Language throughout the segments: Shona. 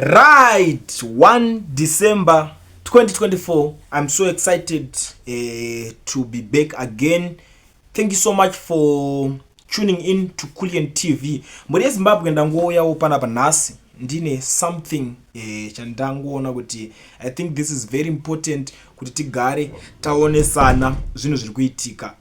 Right, 1 December 2024. I'm so excited to be back again. Thank you so much for tuning in to Kulian TV. Mhuri yeZimbabwe, ndangouyawo panapa nhasi ndine something chandangoona kuti I think this is very important kuti tigare taonesana zvinhu zviri kuitika,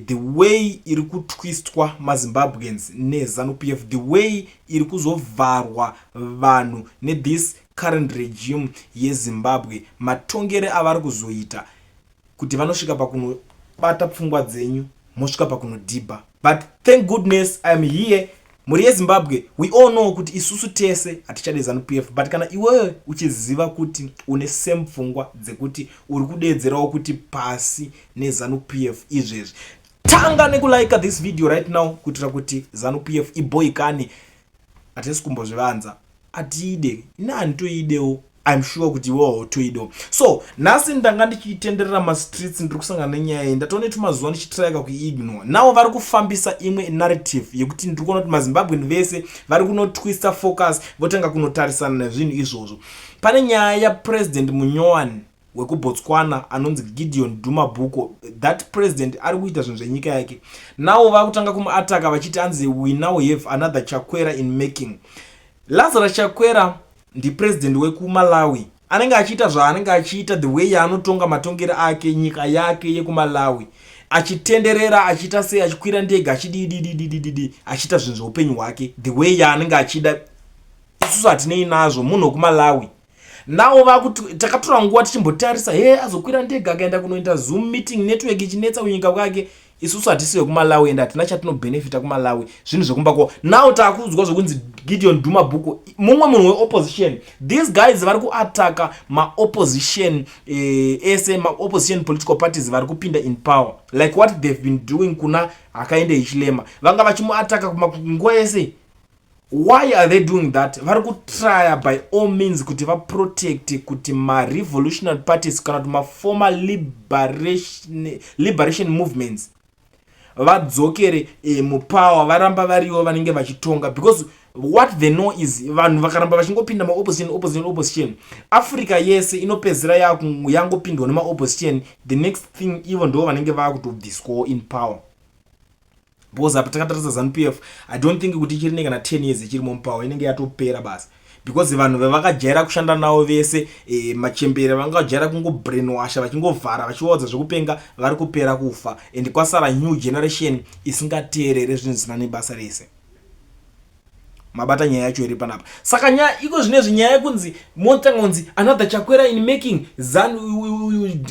the way iri kutwistwa maZimbabweans neZANU PF, the way iri kuzovharwa vanhu nethis current regime yeZimbabwe, matongere avari kuzoita kuti vanosvika pakunobata pfungwa dzenyu, mosvika pakunodhibha. But thank goodness I am here. Mhuri yeZimbabwe, we all know kuti isusu tese hatichade ZANU PF, but kana iwewe uchiziva kuti une same pfungwa dzekuti uri kudeedzerawo kuti pasi neZANU PF izvezvi, tanga nekulike this video right now kuitira kuti ZANU PF iboikane. Hatisi kumbozvivanza, atiide ine handitoidewo. I'm sure kuti iwewo toidewo. So nhasi ndanga ndichitenderera mastreets, ndiri kusangana nenyaya iyi. Ndatoone tumazuva ndichitrayika kuignore. Now vari kufambisa imwe narrative yekuti ndiri kuona kuti maZimbabwean vese vari kunotwista focus, votanga kunotarisana nezvinhu izvozvo. Pane nyaya yapresident munyowani wekuBotswana anonzi Gideon Duma Boko. That president ari kuita zvinhu zvenyika yake. Now vakutanga kumuataka vachiti anzi, "We now have another Chakwera in making." Lazarus Chakwera ndipresident wekuMalawi, anenge achiita zvaanenge achiita, the way yaanotonga, matongero ake nyika yake yekuMalawi, achitenderera, achiita sei, achikwira ndege, achididididididi, achiita zvinhu zveupenyu hwake the way yaanenge achida. Isusu hatinei nazvo, munhu wekuMalawi. Navo vakuti takatora nguva tichimbotarisa, he, azokwira ndege akaenda kunoita Zoom meeting, network ichinetsa kunyika kwake. Isusu hatisi vekuMalawi ende hatina chatinobhenefita kuMalawi, zvinhu zvekumba kwavo. Now taakuudzwa zvokunzi Gideon Duma Boko mumwe munhu weopposition. These guys vari kuataka maopposition ese, maopposition political parties vari kupinda in power, like what they've been doing kuna Hakainde Hichilema. Vanga vachimuataka nguva yese. Why are they doing that? Vari kutrya by all means kuti vaprotect kuti marevolutionary parties kana kuti maformer liberation movements vadzokere mupower, varamba varivo vanenge vachitonga, because what they know is vanhu vakaramba vachingopinda maopposition, opposition, opposition, Africa yese inopedzisira yangopindwa nemaopposition. The next thing, ivo ndo vanenge vaakutobviswawo in power, because apa takatarisa ZANU PF, I don't think kuti ichiri nekana 10 years ichirimo mupower, inenge yatopera basa, because vanhu vavakajaira kushanda navo vese, machembere vanga vajaira kungobrainwasha, vachingovhara, vachivaudza zvekupenga, vari kupera kufa and kwasara new generation isingateerere zvinhu zvisina nebasa rese. Mabata nyaya yacho iri panapa. Saka nyaya iko zvinezvi, nyaya yekunzi motanga kunzi another Chakwera in making, zan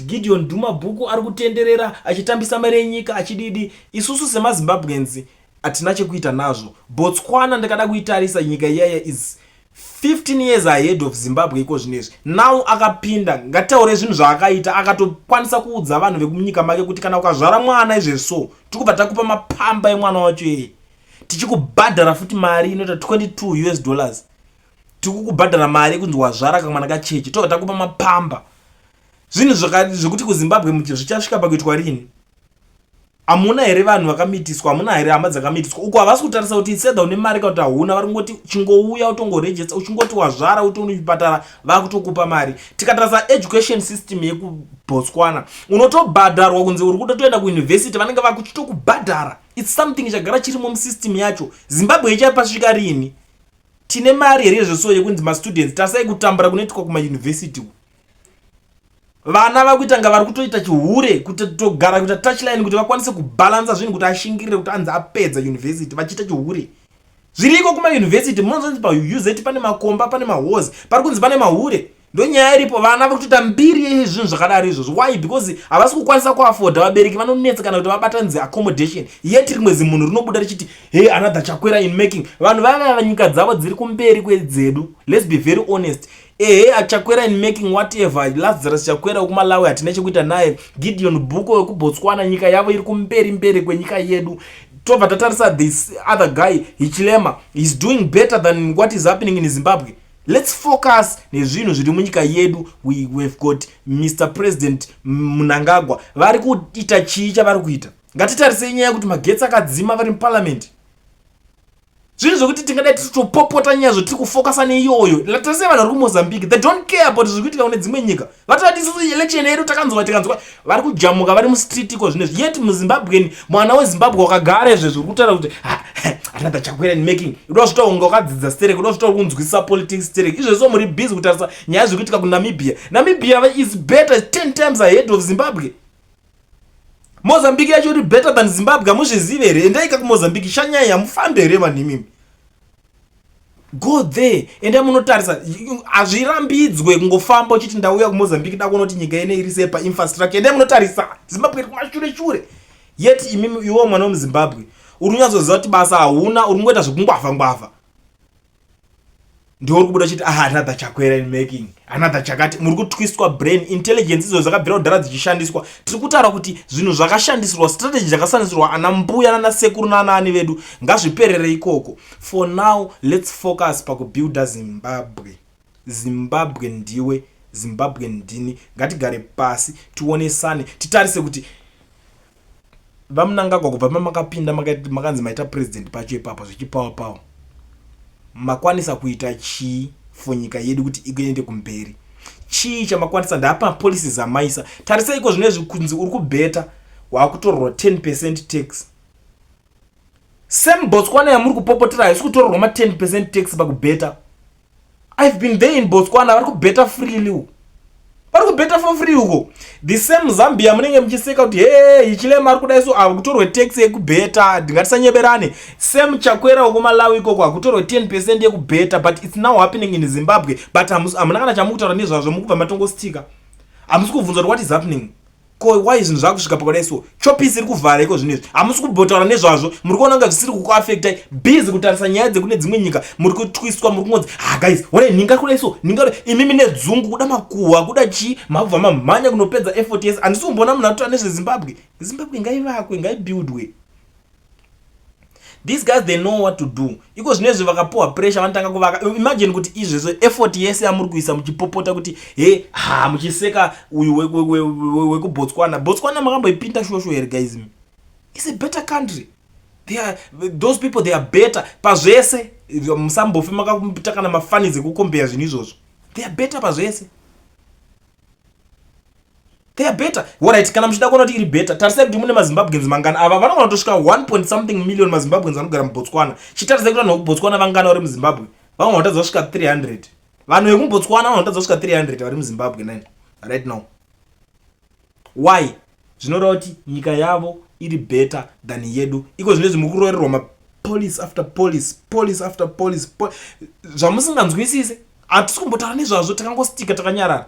Gideon Duma Boko ari kutenderera achitambisa mari yenyika, achididi, isusu semaZimbabweans hatina chekuita nazvo. Botswana, ndakada kuitarisa nyika iyaya, is 15 years ahead of Zimbabwe iko zvinezvi. Now akapinda, ngataure zvinhu zvaakaita. Akatokwanisa kuudza vanhu vekunyika make kuti kana ukazvara mwana izvezvi, so tikubva takupa mapamba emwana wacho iyeye, tichikubhadhara futi mari inoita 22 US dollars. Tikukubhadhara mari yekunzi wazvara kamwana kacheche, tobva takupa mapamba. Zvinhu zvekuti kuZimbabwe zvichasvika pakuitwa rini? Hamuna here vanhu vakamitiswa? Hamuna here hama dzakamitiswa? Uko havasi kutarisa kuti sedha une mari kana kuti hauna. Vari kungoti chingouya utongoregister, uchingoti wazvara utooni chipatara, vakutokupa mari. Tikatarisa education system yekuBotswana, unotobhadharwa kunzi uri kuda toenda kuuniversity, vanenge vakuchitokubhadhara. It's something chagara chirimo musystem yacho. Zimbabwe ichapasvika rini? Tine mari here zveso yekunzi mastudents tasai kutambura kunoitwa kumauniversity? Vana vakuita nga vari kutoita chihure, kutogara kuita touchline kuti vakwanise kubhalansa zvinhu, kuti ashingirire kuti anzi apedza university, vachiita chihure. Zviriko kumauniversity, munozonzi paUZ pane makomba, pane mahozi, pari kunzi pane mahure. Ndonyaya iripo. Vana vakutoita mbiri yezvinhu zvakadaro izvozvo. Why? Because havasi kukwanisa kuafodha, vabereki vanonetsa kana kuti vabatanidze accommodation. Yet rimwe zimunhu rinobuda richiti, "Hey, another Chakwera in making." Vanhu vavava nyika dzavo dziri kumberi kwedzedu. Let's be very honest. Ehe, aChakwera in making, whatever, Lazarus Chakwera wekuMalawi hatina chekuita naye. Gideon Boko wekuBotswana, nyika yavo iri kumberi mberi kwenyika yedu. Tobva tatarisa this other guy Hichilema is doing better than what is happening in Zimbabwe. Let's focus nezvinhu zviri munyika yedu. We've got Mr President Mnangagwa, vari kuita chii chavari kuita? Ngatitarisei nyaya yekuti magetsi akadzima vari muparliament. Zvinhu zvekuti tingadai tichitopopota nyaya zvo tiri kufokasa neiyoyo. Tase vanhu vari kuMozambique, they don't care about zviri kuitika kune dzimwe nyika. Vatoti isusu election yedu takanzwa, tikanzwa vari kujamuka vari mustreet iko zvinezvi. Yet muZimbabwean, mwana weZimbabwe wakagara izvezvi uri kutaura kuti another Chakwera in making. Uda zvitaura kunge wakadzidza sterek, uda zvitaura kunzwisisa politics sterek. Izvezvo muri busy kutarisa nyaya zviri kuitika kuNamibia. Namibia is better 10 times ahead of Zimbabwe. Mozambique yacho iri better than Zimbabwe, hamuzvizive here? Endaika kuMozambique, shanyai, hamufambe here vanhu imimi? Go there, endai munotarisa. Hazvirambidzwe kungofamba uchiti ndauya kuMozambique, da kuona kuti nyika ine iri sei painfrastructure. Endai munotarisa, Zimbabwe iri kumashure shure. Yet imimi, iwewo mwana wemuZimbabwe, uri kunyatsoziva kuti basa hauna, uri kungoita zvekungwavha ngwavha, ndiwo uri kubuda uchiti, ah, another Chakwera in making, another chakati. Muri kutwistwa brain. Intelligence idzo dzakabvira kudhara dzichishandiswa. Tiri kutaura kuti zvinhu zvakashandisirwa, strategy dzakashandisirwa ana mbuya nana sekuru nanaani vedu, ngazviperere ikoko. For now, let's focus pakubuilda Zimbabwe. Zimbabwe ndiwe, Zimbabwe ndini. Ngatigare pasi, tionesane, titarise kuti VaMnangagwa, kubva pamakapinda, makanzi maita president pacho ipapo zvichipawa pawa, makwanisa kuita chii for nyika yedu kuti iende kumberi? Chii chamakwanisa? Ndapa policies amaisa. Tariseiko zvinezvi, kunzi uri kubheta, waakutorerwa 10% tax. Same Botswana yamuri kupopotera haisi kutorerwa ma10% tax pakubheta. I've been there in Botswana, vari kubheta freely, vari kubheta for free uko. The same Zambia munenge muchiseka kuti he, Hichilema ari kudai, so hakutorwe tax yekubheta. Ndingatisanyeberane, same Chakwera uko Malawi ikoko hakutorwe 10% yekubheta, but it's now happening in Zimbabwe. But hamuna kana chamukutaura nezvazvo, mukubva matongostika, hamusi kubvunza kuti what is happening, ko why zvinhu zvakusvika pakadai? So Chopisi iri kuvhara iko zvinezvi, hamusi kumbotaura nezvazvo. Muri kuona kunga zvisiri kukuafectai, busy kutarisa nyaya dzekune dzimwe nyika. Muri kutwistwa, muri kungonzi, ha guys, one nhinga kudai, so nhinga. Imimi nedzungu, kuda makuhwa, kuda chii, mabva mamhanya kunopedza effort yese. Handisi kumboona munhu atotaura nezveZimbabwe. Zimbabwe ngaivakwe, ngaibuildwe. These guys, they know what to do. Iko zvinezvi vakapuwa pressure, vanotanga kuvaka. Imagine kuti izvezvo effort yese yamuri kuisa muchipopota kuti he, ha, muchiseka uyu wekuBotswana. Botswana makamboipinda shosho here, guys? It's a better country. They are, those people, they are better pazvese. Musambofe makaita kana mafanizi ekukombeya zvinhu izvozvo. They are better pazvese, they are better. Alright, kana muchida kuona kuti iri better, tarisai kuti mune maZimbabweans mangani. Ava vanogona kutosvika 1 point something million maZimbabweans vanogara muBotswana. Chitarisai kuti vanhu vekuBotswana vangana vari muZimbabwe. Vamwe vanotadza kusvika 300. Vanhu vekuBotswana vanotadza kusvika 300 vari muZimbabwe nine right now. Why? Zvinoreva kuti nyika yavo iri better than yedu. Iko zvinezvi muri kurovererwa mapolice after police, police after police, zvamusinganzwisise. Hatisi kumbotaura nezvazvo, takangostika takanyarara.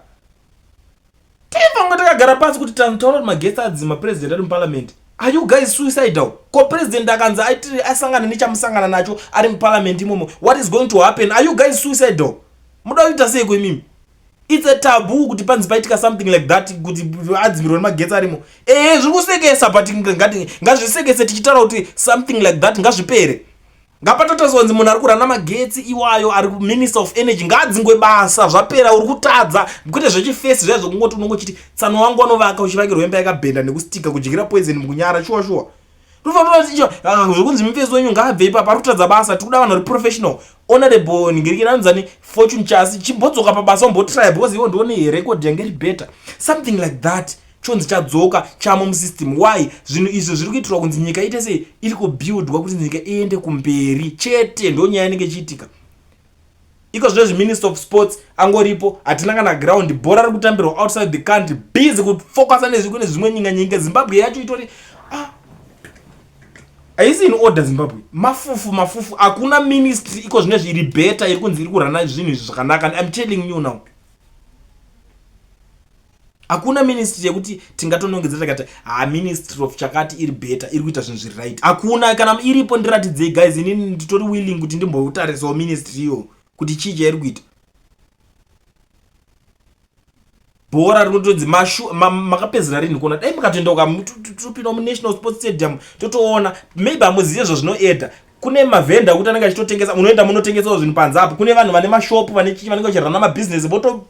Taifanga takagara pasi kuti taura kuti magetsi adzima, president ari muparliament. Are you guys suicidal? Ko president akanzi asangana nechamusangana nacho ari muparliament imomo, what is going to happen? Are you guys suicidal? Muda kuita seiko imimi? It's a taboo kuti panzi paitika something like that, kuti adzimirwa nemagetsi arimo. Ee, zviri kusekesa, but ngazvisekese tichitaura kuti something like that ngazvipere. Ngapatotazonzi munhu ari kurana magetsi iwayo ari minister of energy ngaadzingwe basa, zvapera. Uri kutadza kwete zvechifesi zviya zvokungoti unongochiti tsano wangu wanovaka, uchivakirwa imba yakabhenda nekustika, kudyira poison mukunyara. Shuwa shuwa, zvokunzi mufesi wenyu ngaabve ipapa, ari kutadza basa. Tiri kuda vanhu vari professional. Honorable ngirikiranzani Fortune Chasi, chimbodzoka pabasa, umbotrya, because iwo ndione record yange iri better, something like that. Chonzi chadzoka chamo musystem. Why? Zvinhu izvi zviri kuitirwa kunzi nyika ite sei? Iri kubuildwa kuti nyika iende kumberi chete, ndo nyaya inenge ichiitika iko zvinezvi. Minister of sports angoripo, hatina kana ground, bhora riri kutambirwa outside the country. Busy kufocusa nezvikune zvimwe nyika nyika. Zimbabwe yacho itori, ah, haisi in order. Zimbabwe mafufu mafufu. Hakuna ministry iko zvinezvi iri better, iri kunzi iri kurana zvinhu izvi zvakanaka. I'm telling you now, hakuna ministry yekuti tingatonongedza takati, ha, ministry of chakati iri better, iri kuita zvinhu zviri right. Hakuna. Kana iripo, ndiratidzei, guys. Inini nditori willing kuti ndimbotarisawo ministry iyo kuti chii chairi kuita. Bhora rinotonzi makapedzera rini kuona? Dai mukatoenda topinda muNational Sports Stadium, totoona. Maybe hamuzive zvazvinoedha. Kune mavhenda ekuti anenge achitotengesa, munoenda munotengesawo zvinhu panze apo. Kune vanhu vane mashopu, vane chii, vanenge vachirana mabhizinesi, voto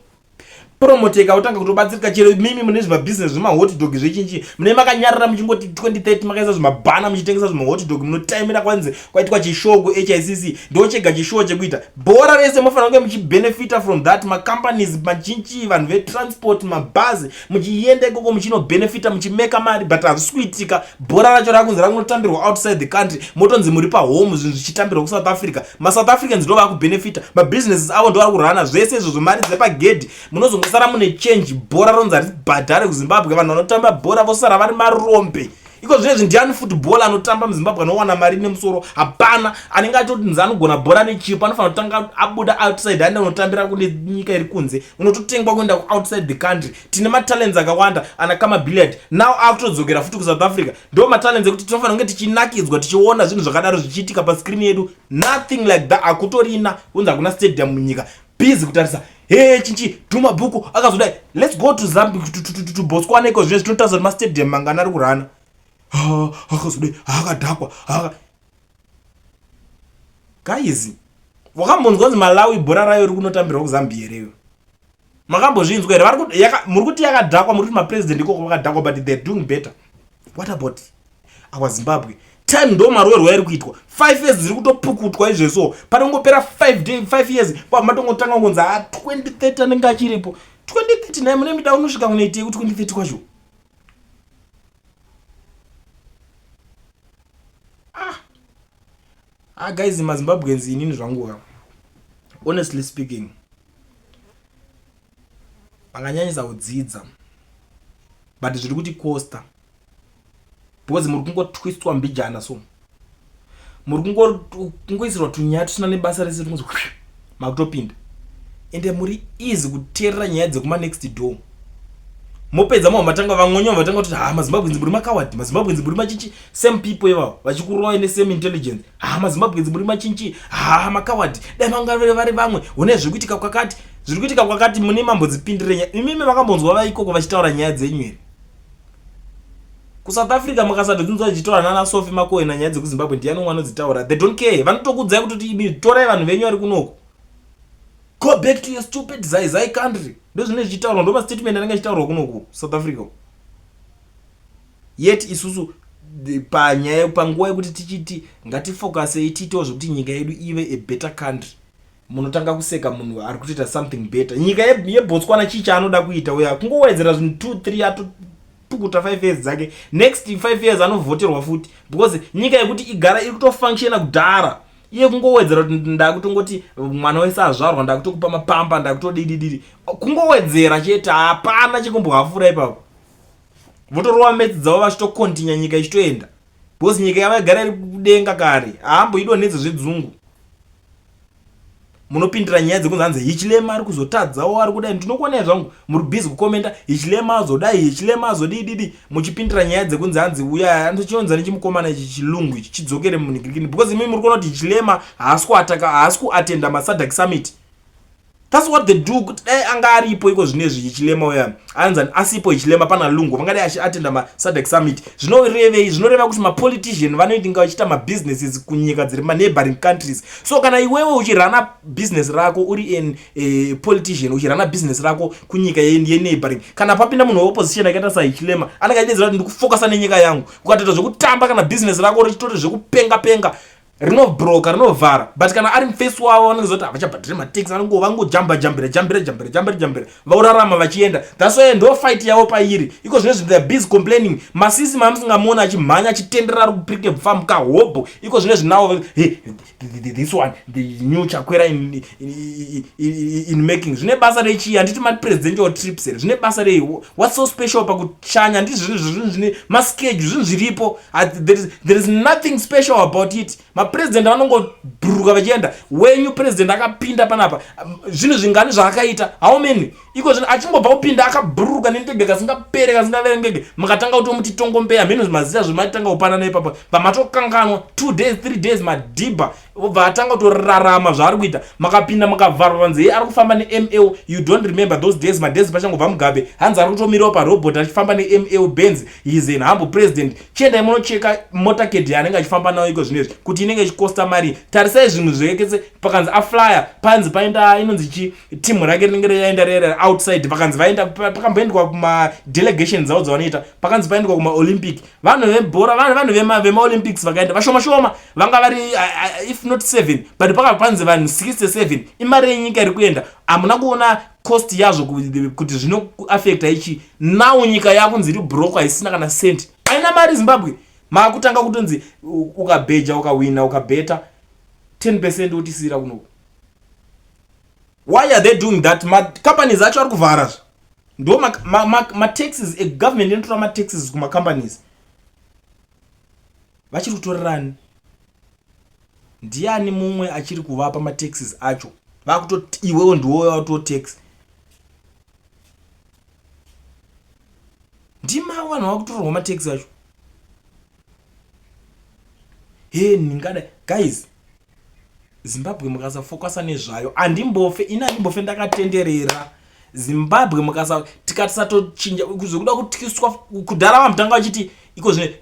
Promoteka kutanga kutobatsirika chero mimi mune zvimabhizinesi zvemahot dog zvechinchi mune makanyarara muchingoti 2030 makaisa zvimabhana muchitengesa zvimahot dog munotaimira kwanzi kwaitwa chishow kuHICC ndochega chishow chekuita bhora rese mofanira kunge muchibenefita from that macompanies machinchi vanhu vetransport mabhazi muchienda ikoko muchinobenefita muchimeka mari but hazvisi kuitika bhora racho rakunzi rakunotambirwa outside the country motonzi muri pahome zvinhu zvichitambirwa kusouth africa masouth africans ndo vakubenefita mabusinesses avo ndo vari kurana zvese izvozvo mari dzepagedhi munozongosara mune change bhora ronzi haribhadhare kuzimbabwe vanhu vanotamba bhora vosara vari marombe iko zvinezvi ndiani football anotamba muzimbabwe anowana mari nemusoro hapana anenge achitotinzi anogona bhora nechipo anofanira kutanga abuda outside aenda unotambira kune nyika iri kunze unototengwa kuenda kuoutside the country tine matalents akawanda ana kama billiard now akutodzokera futi kusouth africa ndo matalents ekuti tinofanira kunge tichinakidzwa tichiona zvinhu zvakadaro zvichiitika pascreen yedu nothing like that akutorina kunzi hakuna stadium munyika busy kutarisa he chinchi dhuma bhuku akazodai let's go to zambia to botswana iko zvino tinotarisa kuti mastadium mangani ari kurana akazodai akadhakwa guys wakambonzwa kunzi malawi bhora rayo riri kunotambirwa kuzambia hereyo makambozvinzwa here muri kuti yakadhakwa muri kuti mapresident ikoko vakadhakwa but they're doing better what about our zimbabwe time ndo maroerwo yairi kuitwa 5 years dziri kutopukutwa izveso panongopera 5 day 5 years pamatongotanga kunzi ha 2030 anenge achiripo 2030 naye mune mida unosvika kunoitei ku 2030 kwacho ah ah guys mazimbabweans inini zvangu ka honestly speaking makanyanyisa kudzidza but zviri kuti costa because muri kungotwistwa mbijana so muri kungoisirwa tunyaya tusina nebasa rese tungozi makutopinda ende muri easy kuteerera nyaya dzekuma next door mopedza mwa matanga vamwe vatanga kuti ha mazimbabweans muri makawadi mazimbabweans muri machinchi same people ivavo vachikurovai nesame intelligence ha mazimbabweans muri machinchi ha makawadi dai vanga vari vamwe hune zviri kuitika kwakati zviri kuitika kwakati mune mambodzipindire nyaya imimi makambonzwa vaikoko vachitaura nyaya dzenyu here kusouth africa mukasatodzinzwa dzichitaura nana sofi makoena nyaya dzekuzimbabwe ndiyani umwe anodzitaura they don't care vanotokuudzai kutoti imi torai vanhu venyu vari kunoku go back to your stupid zai zai country ndozvinenge zvichitaurwa ndo mastatement anenge achitaurwa kunoku south africa yet isusu panyaya panguva yekuti tichiti ngatifokasei tiitewo zvekuti nyika yedu ive a better country munotanga kuseka munhu ari kutoita something better nyika yebotswana chii chaanoda kuita uya kungowedzera zvinhu 2 3 atopukuta 5 years dzake next 5 years anovhoterwa futi because nyika yekuti igara iri kutofunctiona kudhara iye kungowedzera kuti ndakutongoti mwana wese azvarwa ndakutokupa mapamba ndakutodidididi kungowedzera chete hapana chekumbohafura ipapo votorova metsi dzavo vachitokontinya nyika ichitoenda because nyika yavo yagara iri kudenga kare haamboidonhedze zvedzungu munopindira nyaya dzekunzi hanzi hichilema ari kuzotadzawo ari kudai ndinokuonai zvangu muri busy kukomenta hichilema azodai hichilema azodididi muchipindira nyaya dzekunzi hanzi uya andochionza nechimukomana ichi chilungu ichi chidzokere munhikirikini because imi muri kuona kuti hichilema haasi kuataka haasi kuatenda masadak summit That's what they do kuti dai anga aripo iko zvinezvi Hichilema uya anzi asipo Hichilema pana Lungu vangadai achiatenda ma SADC summit zvinorevei zvinoreva kuti mapolitician vanoitinga vachiita mabusinesses kunyika dziri maneighboring countries so kana iwewe uchirana business rako uri an eh, politician uchirana business rako kunyika yeneighboring kana papinda munhu weopposition akaita saHichilema anenge achidedzera kuti ndikufokasa nenyika yangu ukatoita zvekutamba kana business rako richitori zvekupenga penga rinobroka rinovhara but kana ari mufesi wavo vanenge zoti havachabhadhire matax vanongo vangojamba jambira jambira jambira jambira jambira vaurarama vachienda that's why ndo fight yavo pairi iko zvino zvinhu they're busy complaining masisi mamusingamuona achimhanya achitenderera ari kuprike farm kahobho iko zvino zvinawo hey, this one the new chakwera in, in, in, in making zvine basa rechii handiti mapresidential trips here zvine basa rei what's so special pakushanya handiti zvinhu zvinhu zvine maschedule zvinhu zviripo there is, there is nothing special about it mapresident vanongobhuruka vachienda wenyu president akapinda panapa zvinhu zvingani zvaakaita how many iko zvino achingobva kupinda akabhururuka nendege kasingapere kasingaverengeke mukatanga kutomuti tongombeya mheno zvimazita zvematanga kupanana ipapa pamatokanganwa 2 days 3 days madhibha obva atanga kutorarama zvaari kuita makapinda makavharwa vanzi ari kufamba neml you don't remember those days madays pachangobva mugabe hanzi ari kutomirawo parobot achifamba neml benz heis an humble president chiendai munocheka motaked yaanenge achifamba nayo iko zvinezvi kuti inenge ichikosta mari tarisai zvinhu zvekese pakanzi aflyer panzi paenda inonzi chi timu rake rinenge raenda rera outside vakanzi vaenda pakamboendwa kumadelegation dzavo dzavanoita pakanzi paendwa kumaolympic vanhu vebhora vanhu vemaolympics vakaenda vashoma shoma vanga vari if not 7 but pakabva panzi vanhu 67 imari yenyika iri kuenda hamuna kuona cost yazvo kuti zvinoaffecta ichi now nyika yakunzi iri broko haisina kana cent aina mari zimbabwe maakutanga kutonzi ukabheja ukawina ukabheta 10 percent wotisiyira kunoku why are they doing that macompanies acho ari kuvhara zve ndo mataxes ma, ma, egovernment inotora mataxes kumacompanies vachiri kutorerani ndiani mumwe achiri kuvapa mataxes acho vakutoti iwewo ndiwo watotax ndima vanhu vakutorerwa mataxi acho he ndingada guys zimbabwe mukasafokasa nezvayo handimbofe ini handimbofe ndakatenderera zimbabwe mukasa tikatisatochinja zvekuda kutyiswa kudhara vamutanga vachiti iko zvino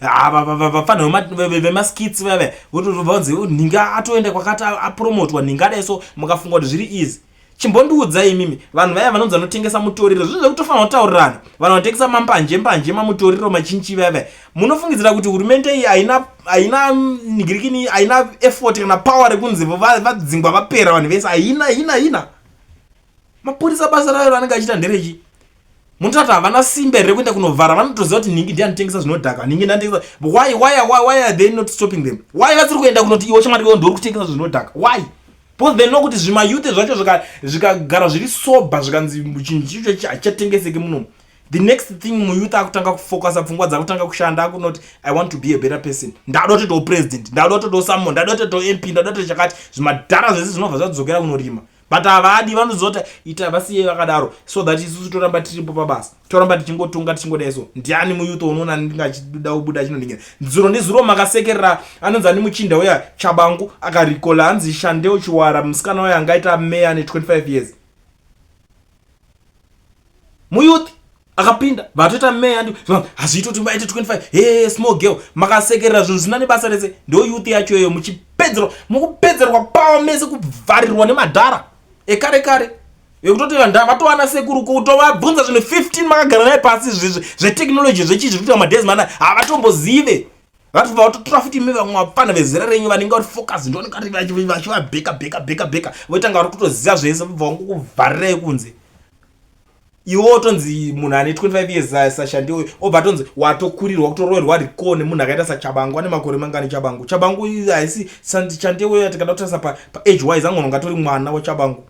vafanha vemaskits vave votonzi nhinga atoenda kwakati apromotwa nhinga adai so mukafunga kuti zviri easy Chimbondiudzai imimi vanhu vaya vanonzi vanotengesa mutoriro zvinhu zvekutofanira kutaurirana vanhu vanotengesa mambanje mbanje mamutoriro machinchi vaya vaya munofungidzira kuti hurumende iyi haina haina nigirikini haina effort kana power rekunzi vadzingwa vapera vanhu vese haina haina haina mapurisa basa rayo raanenge achiita nderechi munotati havana simba here rekuenda kunovhara vanotoziva kuti nhingi ndiye anotengesa zvinodhaka nhingi ndiye anotengesa why why why why are they not stopping them why vasiri kuenda kunoti iwe shamwari iwe ndiuri kutengesa zvinodhaka why because they know kuti zvimayouth zvacho zvikagara zviri sober zvikanzi chinhu chicho hachichatengeseki munomu the next thing muyouth akutanga kufocusa pfungwa dzakutanga kushanda akunoti i want to be a better person ndada kutoitawo president ndada kutoitawo someone ndada kutoitawo mp ndada kutoita chakati zvimadhara zvese zvinobva zvadzokera kunorima but havadi vanoziva kuti ita vasiyei vakadaro so that isusu toramba tiripo pabasa toramba tichingotonga tichingodai so ndiani muyouth unoona anenge achida kubuda achinoningina zuro nezuro makasekerera anonzi ani muchinda uya chabangu akarikola hanzi shandeo chiwara musikana uya angaita meya ne 25 years muyouth akapinda vatoita meya ndi hazviiti kuti vaite 25 hey small girl makasekerera zvinhu zvisina nebasa rese ndo youth yacho iyoyo muchipedzerwa mukupedzerwa power mese kuvharirwa nemadhara ekare kare ekutoti vanhu vatowana sekuru kutovabvunza zvinhu 15 makagara naye pasi zvetechnology zvechii zviri kuita madays mana havatombozive vatobva vatotora futi imi vamwe vapfana vezera renyu vanenge vari focus ndonekati vachivabheka bheka bheka bheka votanga vari kutoziva zvese vobva vangokuvharirai kunze iwe wotonzi munhu ane 25 years sashandi uyu obva atonzi watokurirwa kutoroverwa recall nemunhu akaita sachabangu ane makore mangani chabangu chabangu haisi chandewe tikada kutarisa paage wise angona ungatori mwana wachabangu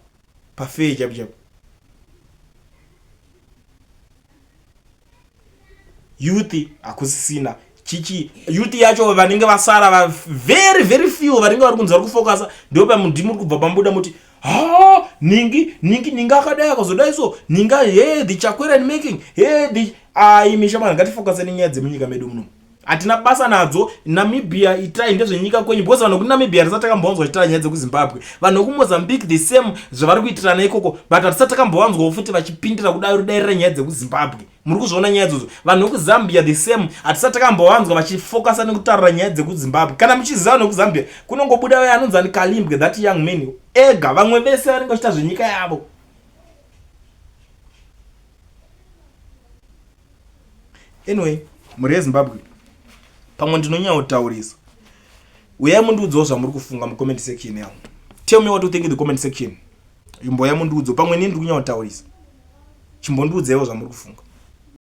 pafee chaipo chaipo youth hakusisina chichi youth yacho vanenge vasara va very very few vanenge vari kunzi vari kufokasa ndo pamudimuri kubva pambuda muti ha ningi ningi ningi akadai akazodai so ninga he the chakwera in making he the ai misha mwana ngatifokase nenyaya dzemunyika medu muno hatina basa nadzo namibia itai ndezvenyika kwenyu because vanhu vekunamibia hatisati takambovanzwa vachitaura nyaya dzekuzimbabwe vanhu vekumozambique the same zvavari kuitirana ikoko but hatisati takambovanzwawo futi vachipindira kudai rudairira nyaya dzekuzimbabwe muri kuzviona nyaya idzodzo vanhu vekuzambia the same hatisati takambovanzwa vachifokasa nekutaurira nyaya dzekuzimbabwe kana muchiziva vanhu vekuzambia kunongobuda vaya anonzi ani kalimbwe that young man ega vamwe vese vanenge vachiita zvenyika yavo anyway mhuri yezimbabwe pamwe ndinonyaotaurisa uyai mundiudzewo zvamuri kufunga mucomment section yavo tell me what you think in the comment section imboya mundiudzewo pamwe ini ndiri kunyaotaurisa chimbondiudzeiwo zvamuri kufunga.